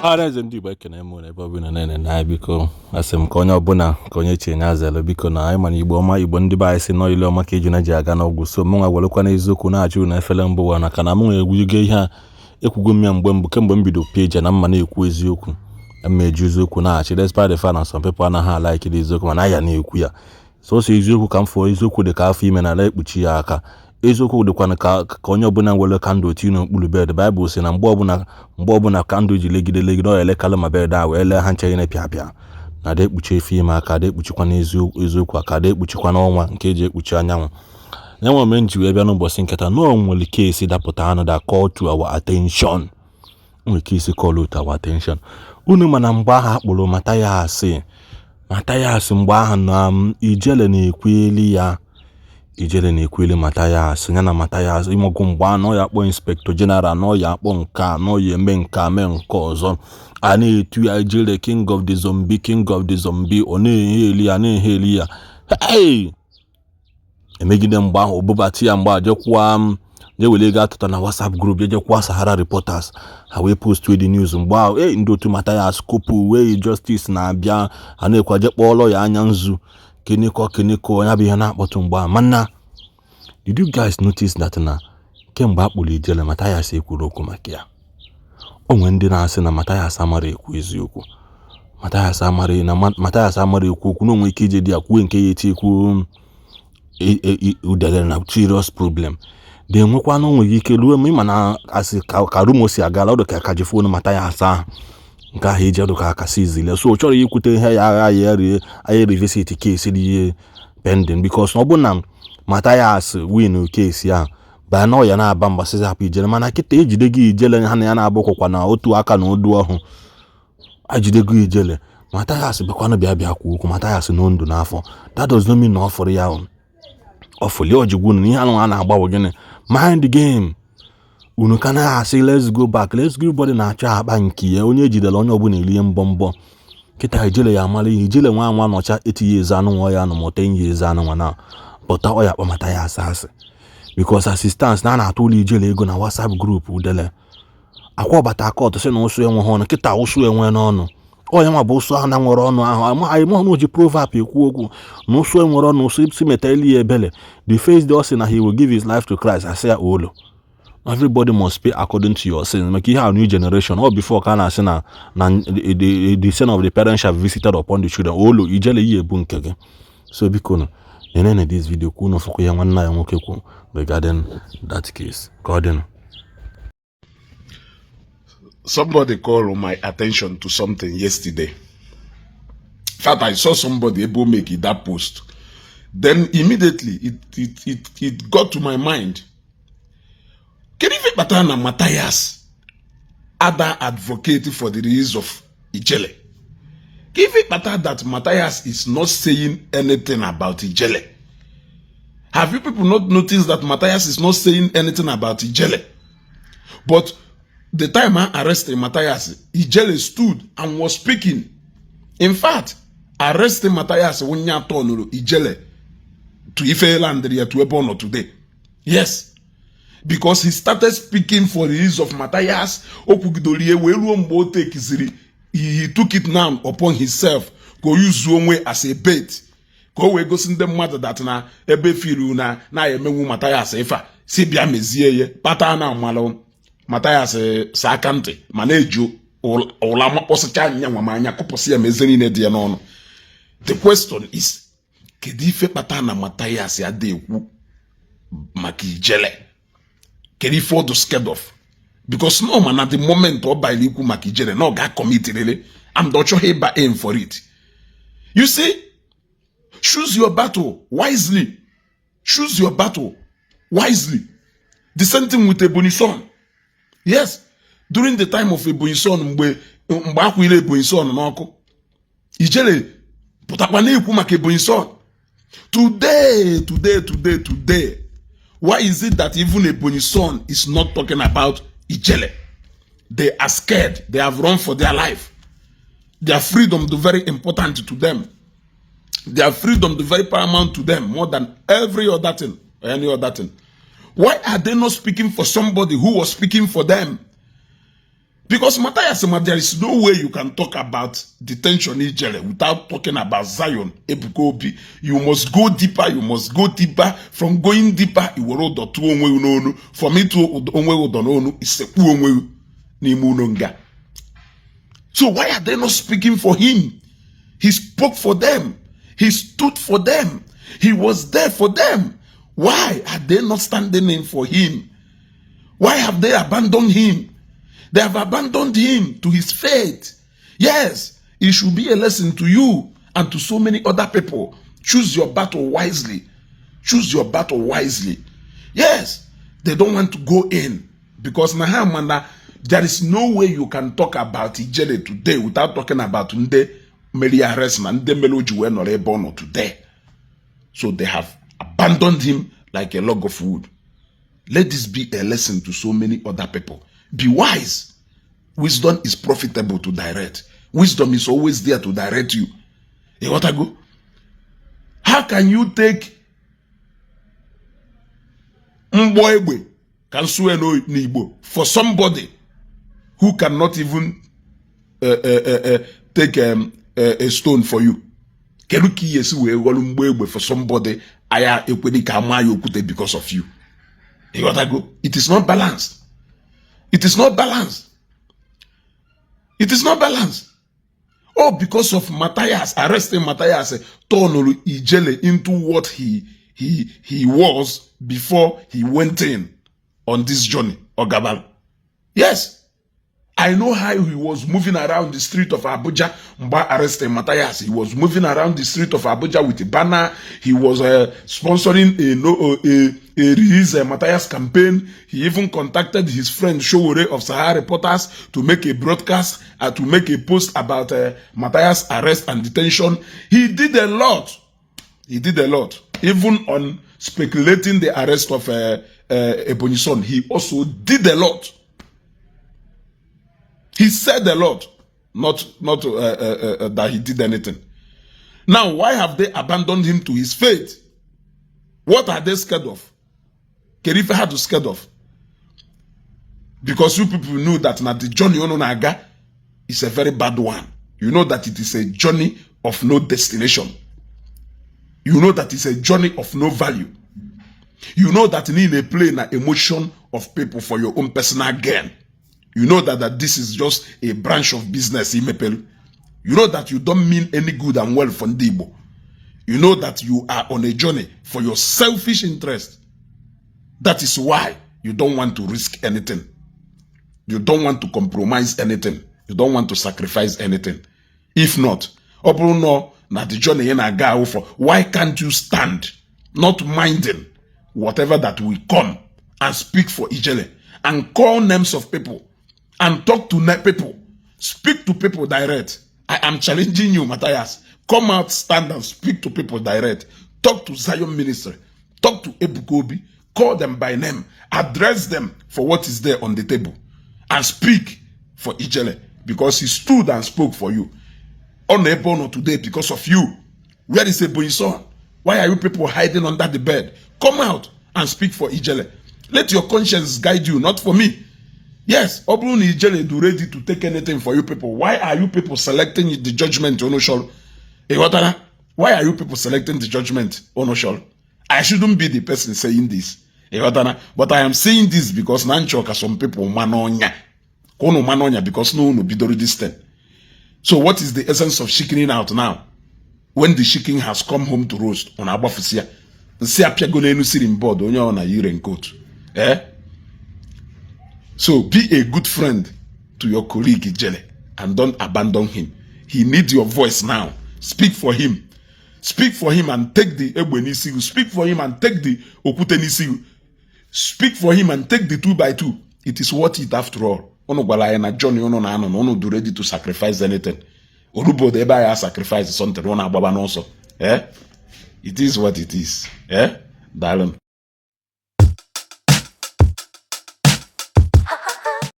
Ọhaneze ndị Igbo, ekene m unu ebe ọbụla na-ene na biko, asị m ka onye ọbụla ka onye chi nya zelu. Biko, na anyị mana Igbo ọma, Igbo ndị be anyị si nọ ile ọma ka ejuna ji aga n'ọgwụ. So mụnwa werekwa n'eziokwu na-achụ unu efere mbụ ụwa na ka na mụ egwugo ihe a. Ekwugo m ya mgbe mbụ, kemgbe m bido peji, na mma na-ekwu eziokwu, mma eji eziokwu na-achị, despite the fact na some people anaghị a-like eziokwu, mana ya na-ekwu ya sọsọ eziokwu ka m fụọ. Eziokwu dị ka afọ ime na ala ekpuchi ya aka. Eziokwu dịkwana ka onye ọbụla nwere candle tinye n'okpuru bed. Baịbụl sị na mgbe ọbụla candle ji legide legide, ọ ya elekalụ ma bed a wee lee ha nche na pịa pịa na ada ekpuchi efe ime aka, ada ekpuchikwa n'eziokwu aka, ada ekpuchikwa n'ọnwa nke eji ekpuchi anyanwụ. Ya nwe mere m ji wee bịa n'ụbọchị nketa na o nwere case dapụta anụ that call to our attention. Nwere case call to our attention. Unu mana mgbe ahụ akpụrụ Mathias, mgbe ahụ na Ijele na-ekweli ya, Ijele na-ekweli Mathias ya na Mathias ịmọgụ. Mgbe ahụ na ọ ya akpọ inspector general, na ọ ya akpọ nke a, na ọ ya eme nke a, mee nke ọzọ. A na-etu ya Ijele, king of the zombie, king of the zombie. Ọ na-ehe eli ya, na-ehe eli ya. Hey! Emegide mgbe ahụ obubata ya, mgbe a jekwuo m jee were ego atụta na WhatsApp group, jejekwuo Sahara Reporters, ha wee post the news. Mgbe ahụ ei, ndị otu Mathias kopu wee justice na-abịa, ha na-ekwu je kpọọ lọya anya nzu kenekọ kenekọ. Ya bụ ihe na-akpọtụ mgbe ahụ. Mana did you guys notice that na kemgbe a kpụrụ Ijele, Mathias ekwuru okwu maka ya? O nwere ndị na-asị na Mathias amara ekwu eziokwu, Mathias amara na Mathias amara ekwu okwu, na onwe ike ije dị ya kwuo nke ya eti ekwu udele na serious problem dị enwekwa na o nwere ike ruo ma ịma na asị ka rumour si agala ọdụ ka ji phone Mathias ahụ nke ahụ iji ọdụ ka aka sizile. So ọ chọrọ ikwute ihe ya agha ya rie anyị revisit case dị ihe pending, because ọ bụ na Mathias win case ahụ baa na ọ ya na-aba mgbasịzi hapụ Ijele. Mana kịta ejide gị Ijele, ha na ya na-abụkwakwa na otu aka na odu ọhụ ejidego Ijele. Mathias bịakwanụ bịa kwuo okwu. Mathias no ndụ n'afọ, that does not mean na ọ fụrụ ya. Ọ fụli ojigwu na ihe anụ a na-agbanwe gịnị mind game. Unu ka na-asị, "Let's go back, let's go." Everybody na-achọ akpa nke ya. Onye ejidere onye ọbụla elie mbọ mbọ. Kịta Ijele ya amara ihe. Ijele nwa nwa nọcha etinye eze anụ nwa ya anụ ma 10 years anụ nwa na pụta, ọ ya akpọ Mathias asị, because assistance na a na-atụ ụlọ Ijele ego na WhatsApp group. Udele akwa ọbata court sị na ụsụ enweghị ọnụ. Kịta ụsụ enwe n'ọnụ. Ọ ya nwa bụ ụsụ ahụ na nwere ọnụ ahụ anyị ma ji proverb ekwu okwu na ụsụ enwere ọnụ, ụsụ si meta eli ya ebele. The first day ọ sị na he will give his life to Christ, asị ya olo, everybody must pay according to your sins. Maka ihe a new generation ọ before ka a na-asị na the sin of the parents shall be visited upon the children. Olo Ijele ihe ebu nke gị. So biko nụ, nenene this video ka unu fụkwa ihe nwanne ya nwoke kwu regarding that case. Ka ọ dịnụ. Somebody called my attention to something yesterday. In fact, I saw somebody able make it that post. Then immediately it got to my mind. Kedu ife kpatara na Matthias ada advocate for the release of Ijele? Kedu ife kpatara that Matthias is not saying anything about Ijele? Have you people not noticed that Matthias is not saying anything about Ijele? But the time I arrested Matthias, Ijele stood and was speaking. In fact, arresting Matthias wunya turnuru Ijele to ife landry to ebe ọ nọ today. Yes. Because he started speaking for the release of Matthias. O kwugidoro ihe wee ruo mgbe o tekiziri, he took it now upon himself ka o yuzuo onwe as a bait, ka o wee gosi ndị mmadụ that na ebe firu na na-emenwu Matthias ife a si bịa mezie ya kpata na amalụ Mathias sa aka ntị ma na-eji ụla makpọsịcha anya nwa m anya kụpụsị ya ma eze niile dị ya n'ọnụ. The question is, kedu ife kpata na Mathias adị ekwu maka Ijele? Kedu ife ọ dị scared of? Because no mana the moment ọ banyere ikwu maka Ijele na ọ ga-commitirịrị and ọ chọghị ịba aim for it. You see, choose your battle wisely, choose your battle wisely. The same thing with Ebonyi Son. Yes, during the time of Ebonyi Son, mgbe akwụire Ebonyi Son n'ọkụ, Ijele pụtakwa na-ekwu maka Ebonyi Son. Today, today, today, today, why is it that even Ebonyi Son is not talking about Ijele? They are scared. They have run for their life. Their freedom is very important to them. Their freedom is very paramount to them, more than every other thing or any other thing. Why are they not speaking for somebody who was speaking for them? Because Matthias ma, there is no way you can talk about detention Ijele without talking about Zion Ebuka Obi. You must go deeper, you must go deeper. From going deeper, i were ụdọ tụọ onwe gị n'onu. From ịtụ onwe gị ụdọ n'onu, isekpu onwe gị n'ime ụlọ nga. So why are they not speaking for him? He spoke for them. He stood for them. He was there for them. Why are they not standing in for him? Why have they abandoned him? They have abandoned him to his fate. Yes, it should be a lesson to you and to so many other people. Choose your battle wisely. Choose your battle wisely. Yes, they don't want to go in because na ha ma na there is no way you can talk about Ijele today without talking about ndị mere arrest na ndị mere o ji wee nọrọ ebe ọ nọ today. So they have abandoned him like a log of wood. Let this be a lesson to so many other people. Be wise. Wisdom is profitable to direct. Wisdom is always there to direct you. You want to go? How can you take mgbọ egbe ka nsue n'Igbo for somebody who cannot even take a stone for you? Kedu ka ihe esi wee ghọrọ mgbọ egbe for somebody aya ekwedi ka ama ya okwute because of you? You got to go? It is not balanced. It is not balanced. It is not balanced. Oh, because of Matthias, arresting Matthias, turned Ijele into what he was before he went in on this journey, Ogabal. Yes. I know how he was moving around the street of Abuja. Mgbe arresting Matthias, he was moving around the street of Abuja with a banner. He was sponsoring a, no, a release Matthias campaign. He even contacted his friend Sowore of Sahara Reporters to make a broadcast, to make a post about Matthias' arrest and detention. He did a lot. He did a lot. Even on speculating the arrest of Ebonyi Son, he also did a lot. He said a lot, not that he did anything. Now, why have they abandoned him to his fate? What are they scared of? Kedu ife ha to scared of? Because you people know that now the journey unu na-aga is a very bad one. You know that it is a journey of no destination. You know that it's a journey of no value. You know that you need a play na emotion of people for your own personal gain. You know that this is just a branch of business i mepelu. You know that you don't mean any good and well for ndị Igbo. You know that you are on a journey for your selfish interest. That is why you don't want to risk anything. You don't want to compromise anything. You don't want to sacrifice anything. If not, ọ bụrụ nọ na the journey ị na-aga ahụ for, why can't you stand, not minding whatever that will come, and speak for Ijele and call names of people and talk to people, speak to people direct? I am challenging you, Matthias. Come out, stand and speak to people direct. Talk to Zion Ministry. Talk to Ebuka Obi. Call them by name. Address them for what is there on the table. And speak for Ijele, because he stood and spoke for you. On Ebono today because of you. Where is Ebonyi Son? Why are you people hiding under the bed? Come out and speak for Ijele. Let your conscience guide you, not for me. Yes, ọ bụrụ na Ijele do ready to take anything for you people, why are you people selecting the judgment unu chọrọ? Ị ghọtara? Why are you people selecting the judgment unu chọrọ? I shouldn't be the person saying this. Ị ghọtara? But I am saying this because na nchọ ka some people ma n'ọnya. Ka unu ma n'ọnya, because na unu bidoro this thing. So what is the essence of chickening out now? When the chicken has come home to roast, ọ na-agbafusi ya. Nsị apịago n'elu ceiling board, onye ọ na yi raincoat. Eh? So be a good friend to your colleague Ijele and don't abandon him. He needs your voice now. Speak for him. Speak for him and take the egbe n'isi gị. Speak for him and take the okwute n'isi gị. Speak for him and take the 2 by 2. It is worth it after all. Unu gwara anyị na journey unu na-anọ na unu do ready to sacrifice anything. Orubodo ebe anyị sacrifice something, unu agbaba n'ọsọ. Eh? It is what it is. Eh? Daalụ.